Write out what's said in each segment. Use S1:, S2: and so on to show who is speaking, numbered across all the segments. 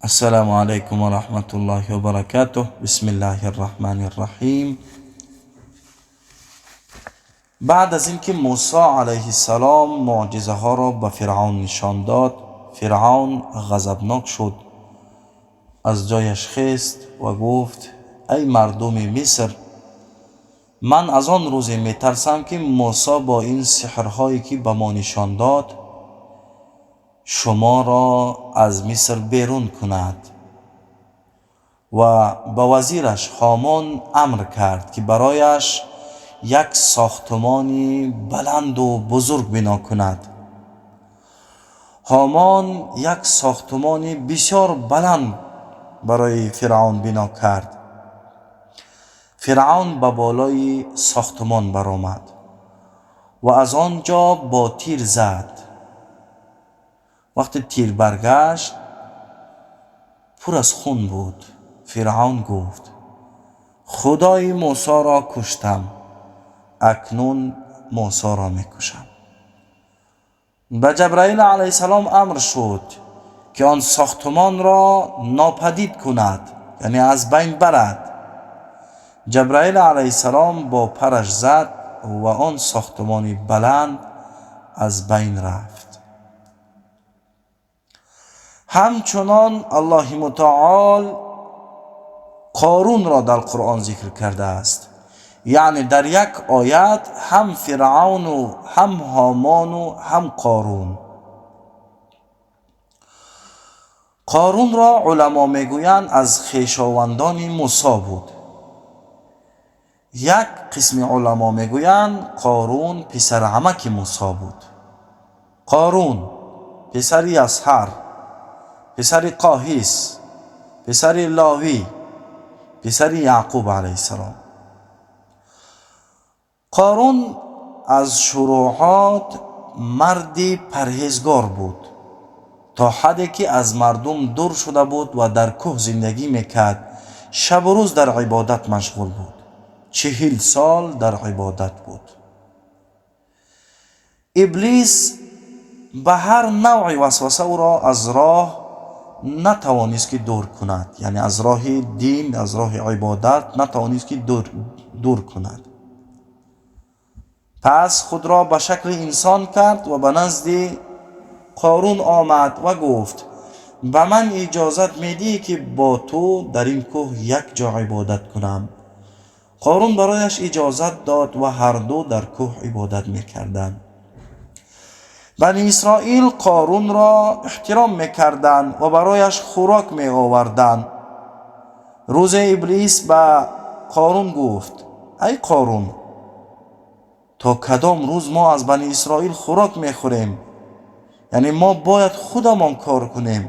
S1: Ассалому алайкум ва раҳматуллоҳи ва баракатуҳ. Бисмиллаҳир раҳманир раҳим. Баъд аз ин ки Мусо алайҳиссалом муъҷизаҳоро ба Фиръавн нишон дод, Фиръавн ғазабнок шуд, аз ҷояш хест ва гуфт: ай мардуми Миср, ман аз он рӯзе метарсам, ки Мусо бо ин сиҳрҳое ки ба мо нишон дод, шуморо аз Миср берун кунад. Ва ба вазираш Ҳомон амр кард, ки барояш як сохтумони баланду бузург бино кунад. Ҳомон як сохтумони бисёр баланд барои Фиръавн бино кард. Фиръавн ба болои сохтумон баромад ва аз он ҷо бо тир зад. Вақте тир баргашт, пур аз хун буд. Фиръавн гуфт: Худои Мусоро куштам, акнун Мусоро мекушам. Ба Ҷабраил алайҳиссалом амр шуд, ки он сохтумонро нопадид кунад, яъне аз байн барад. Ҷабраил алайҳиссалом бо параш зад ва он сохтумони баланд аз байн рафт. Ҳамчунон Аллоҳи мутаол Қорунро дар Қуръон зикр кардааст. Яъне дар як оят ҳам Фиръавну ҳам Ҳомону ҳам Қорун. Қорунро уламо мегӯянд аз хешовандони Мусо буд. Як қисми уламо мегӯянд, Қорун писарамаки Мусо буд. Қорун писари Ясҳар, писари Қоҳис, писари Ловӣ, писари Яъқуб алайҳиссалом. Қорун аз шурӯъот марди парҳезгор буд, то ҳадде ки аз мардум дур шуда буд ва дар кӯҳ зиндагӣ мекард, шабу рӯз дар ибодат машғул буд. 40 сол дар ибодат буд. Иблис ба ҳар навъи васваса ӯро аз роҳ натавонист ки дур кунад, яъне аз роҳи дин, аз роҳи ибодат натавонист ки дур кунад. Пас худро ба шакли инсон кард ва ба назди Қорун омад ва гуфт: ба ман иҷозат медиҳӣ, ки бо ту дар ин кӯҳ як ҷо ибодат кунам? Қорун барояш иҷозат дод ва ҳарду дар кӯҳ ибодат мекарданд. Бани Исроил Қорунро эҳтиром мекарданд ва барояш хӯрок меоварданд. Рӯзе Иблис ба Қорун гуфт: ай Қорун, то кадом рӯз мо аз Бани Исроил хӯрок мехӯрем? Яъне мо бояд худамон кор кунем.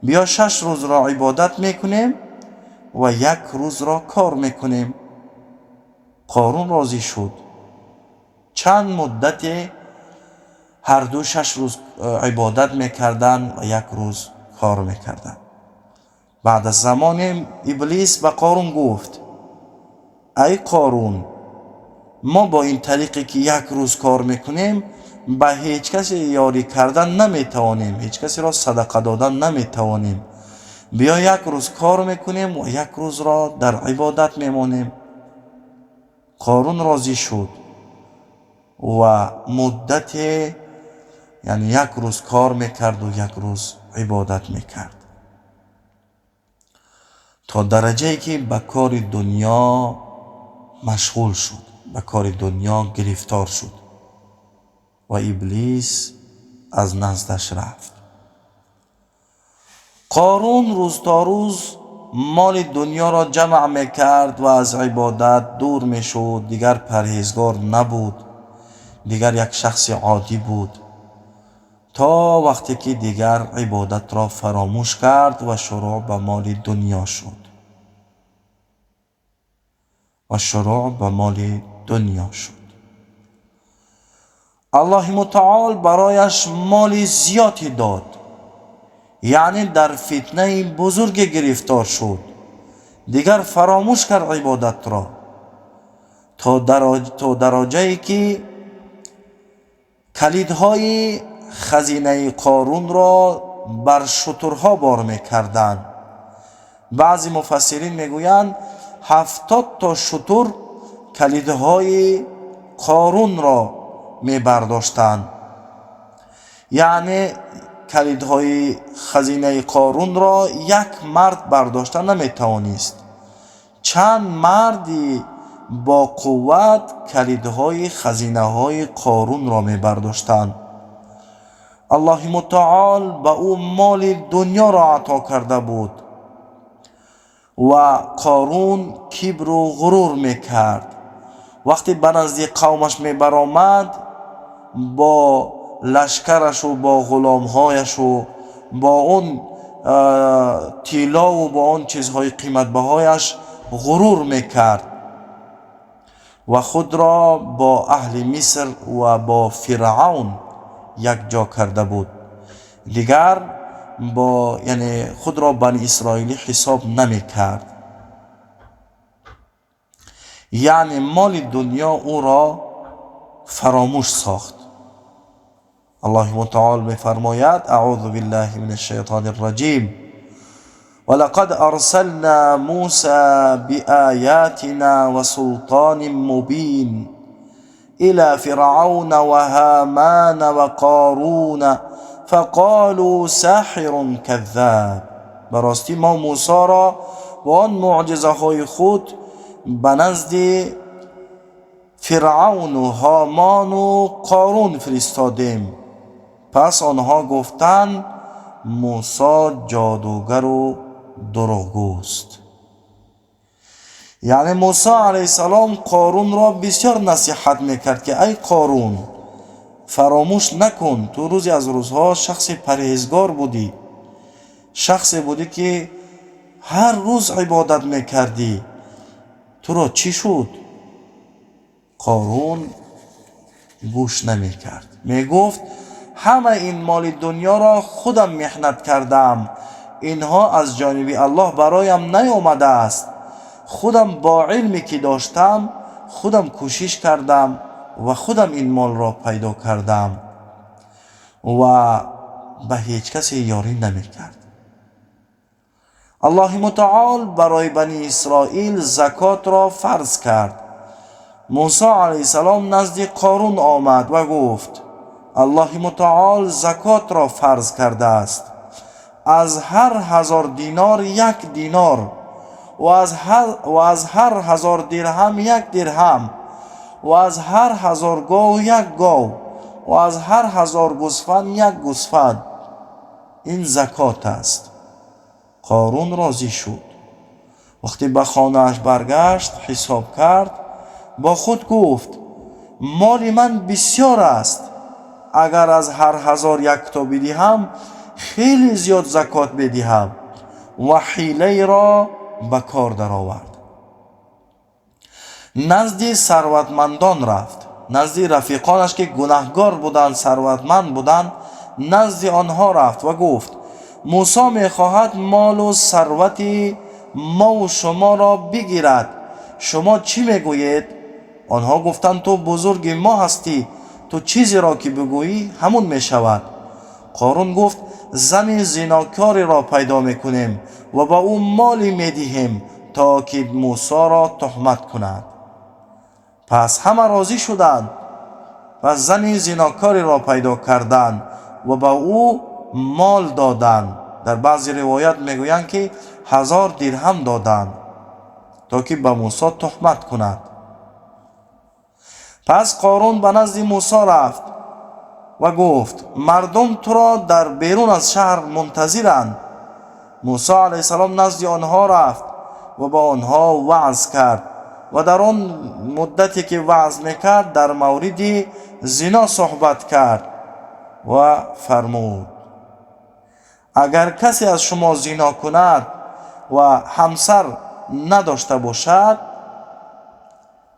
S1: Биё 6 рӯзро ибодат мекунем ва як рӯзро кор мекунем. Қорун розӣ шуд. Чанд муддате ҳарду 6 рӯз ибодат мекарданд ва як рӯз кор мекарданд. Баъд аз замоне Иблис ба Қорун гуфт: ай Қорун, мо бо ин тариқе ки як рӯз кор мекунем, ба ҳеҷ касе ёрӣ кардан наметавонем, ҳеҷ касеро садақа додан наметавонем. Биё як рӯз кор мекунем ва як рӯзро дар ибодат мемонем. Қорун розӣ шуд ва муддате, яъне як рӯз кор мекарду як рӯз ибодат мекард, то дараҷае ки ба кори дунё машғул шуд, ба кори дунё гирифтор шуд ва Иблис аз наздаш рафт. Қорун рӯз то рӯз моли дунёро ҷамъ мекард ва аз ибодат дур мешуд. Дигар парҳезгор набуд, дигар як шахси оддӣ буд, то вақте ки дигар ибодатро фаромӯш кард ва шурӯъ ба моли дунё шуд. Ва шурӯъ ба моли дунё шуд. Аллоҳи мутаол барояш моли зиёде дод, яъне дар фитнаи бузурге гирифтор шуд. Дигар фаромӯш кард ибодатро то дараҷае ки калидҳои хазинаи Қорунро бар шутурҳо бор мекарданд. Баъзе муфассирин мегӯянд 70 то шутур калидҳои Қорунро мебардоштанд, яъне калидҳои хазинаи Қорунро як мард бардошта наметавонист. Чанд марди бо қувват калидҳои хазинаҳои Қорунро мебардоштанд. Аллоҳи мутаол ба ӯ моли дунёро ато карда буд ва Қорун кибру ғурур мекард. Вақте ба назди қавмаш мебаромад, бо лашкарашу бо ғуломҳояшу бо он тиллову бо он чизҳои қиматбаҳояш ғурур мекард ва худро бо аҳли Миср ва бо Фиръавн якҷо карда буд. Дигар бо яъне худро Бани Исроилӣ ҳисоб намекард. Яъне моли дунё ӯро фаромӯш сохт. Аллоҳи мутаол мефармояд: аъузу биллаҳи мин ашшайтони рраҷим, ولقد أرسلنا موسى بآياتنا وسلطان مبين إلى فرعون وهامان وقارون فقالوا ساحر كذاب. به راستی ما موسی را با آن معجزه‌های خود به نزد فرعون و هامان و قارون فرستادیم. پس آنها گفتند موسی جادوگر و دروغگوست. یعنی موسی علیه السلام قارون را بسیار نصیحت میکرد که ای قارون، فراموش نکن تو روزی از روزها شخص پرهیزگار بودی، شخصی بودی که هر روز عبادت میکردی، تو را چی شد؟ قارون گوش نمیکرد، میگفت همه این مال دنیا را خودم محنت کردم، اینها از جانب الله برایم نیامده است، خودم با علمی که داشتم خودم کوشش کردم و خودم این مال را پیدا کردم و به هیچ کسی یاری نمیکرد. الله متعال برای بنی اسرائیل زکات را فرض کرد. موسی علیه السلام نزد قارون آمد و گفت الله متعال زکات را فرض کرده است، از هر 1000 دینار 1 دینار و از هر 1000 درهم 1 درهم و از هر 1000 گاو 1 گاو و از هر 1000 گوسفند 1 گوسفند. این زکات است. قارون راضی شد. وقتی به خانه‌اش برگشت حساب کرد، با خود گفت مال من بسیار است، اگر از هر 1000 یک تا بدهم خیلی زیاد زکات بدهم. و حیله را به کار درآورد. نزد ثروتمندان رفت، نزد رفیقانش که گناهگار بودند، ثروتمند بودند، نزد آنها رفت و گفت موسی میخواهد مال و ثروت ما و شما را بگیرد، شما چی میگویید؟ آنها گفتند تو بزرگ ما هستی، تو چیزی را که بگویی همون میشود. قارون گفت زن زناکاری را پیدا میکنیم و با او مالی میدهیم تا که موسی را تهمت کند. پس همه راضی شدند و زن زناکاری را پیدا کردند و با او مال دادند. در بعضی روایت میگویند که 1000 درهم دادند تا که به موسی تهمت کند. پس قارون به نزد موسی رفت و گفت مردم تو را در بیرون از شهر منتظرند. موسی علیه السلام نزد آنها رفت و با آنها وعظ کرد و در آن مدتی که وعظ میکرد در مورد زنا صحبت کرد و فرمود اگر کسی از شما زنا کند و همسر نداشته باشد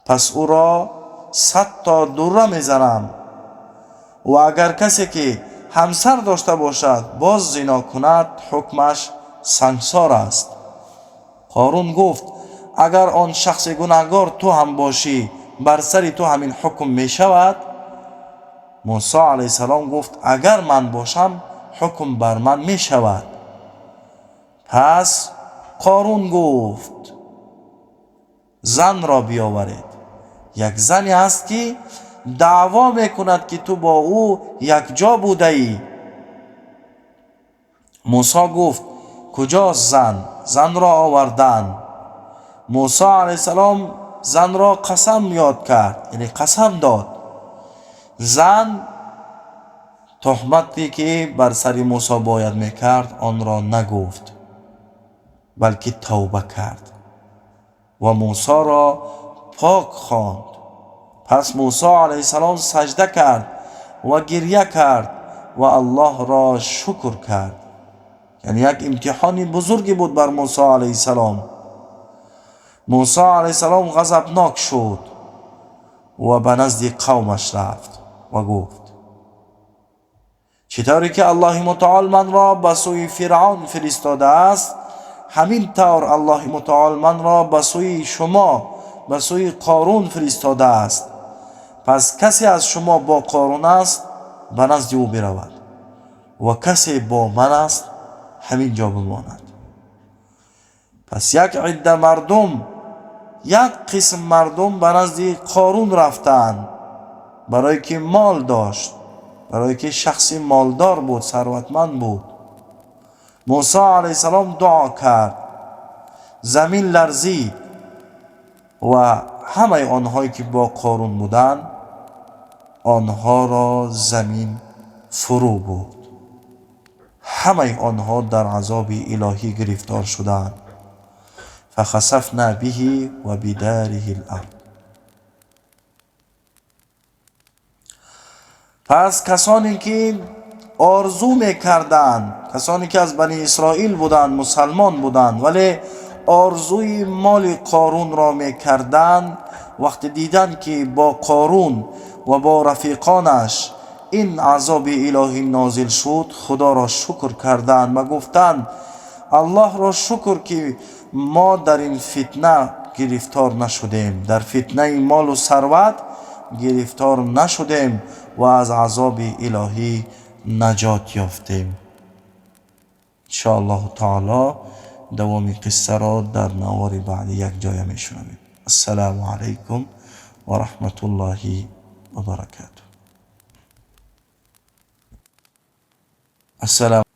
S1: پس او را 100 تا دوره میزنم و اگر کسی که همسر داشته باشد باز زنا کند حکمش سنگسار است. قارون گفت اگر آن شخص گناهگار تو هم باشی بر سر تو همین حکم می شود؟ موسی علیه السلام گفت اگر من باشم ҳукм бар ман мешавад. Пас Қорун гуфт: занро биёваред. Як зане ҳаст ки даъво мекунад ки ту бо ӯ якҷо будаӣ. Мусо гуфт: куҷост зан? Занро оварданд. Мусо алайҳиссалом занро қасам ёд кард, яъне қасам дод. Зан туҳмате ки бар сари Мусо бояд мекард, онро нагуфт, балки тавба кард ва Мусоро пок хонд. Пас Мусо алайҳиссалом саҷда кард ва гиря кард ва Аллоҳро шукр кард. Яъне як имтиҳони бузурге буд бар Мусо алайҳиссалом. Мусо алайҳиссалом ғазабнок шуд ва ба назди қавмаш рафт ва гуфт: чӣ тавре ки Аллоҳи мутаол манро ба сӯи Фиръавн фиристодааст, ҳамин тавр Аллоҳи мутаол манро ба сӯи шумо, ба сӯи Қорун фиристодааст. Пас касе аз шумо бо Қорун аст, ба назди ӯ биравад ва касе бо ман аст, ҳамин ҷо бимонад. Пас як идда мардум, як қисм мардум ба назди Қорун рафтанд, барое ки мол дошт, барое ки шахси молдор буд, сарватманд буд. Мусо алайҳиссалом дуо кард, замин ларзид ва ҳамаи онҳое ки бо Қорун буданд, онҳоро замин фурӯ бурд. Ҳамаи онҳо дар азоби илоҳӣ гирифтор шуданд. فخسفنا به وبداره الارض. پس کسانی که آرزو میکردند، کسانی که از بنی اسرائیل بودند، مسلمان بودند، ولی آرزوی مال قارون را میکردند، وقتی دیدند که با قارون و با رفیقانش این عذاب الهی نازل شد، خدا را شکر کردند و گفتند الله را شکر که ما در این فتنه گرفتار نشدیم، در فتنه مال و ثروت گرفتار نشدیم و از عذاب الهی نجات یافتیم. انشاءالله تعالی دوامی قصه را در نوار بعدی یک جای میشنویم. السلام علیکم و رحمت الله و برکاته. السلام.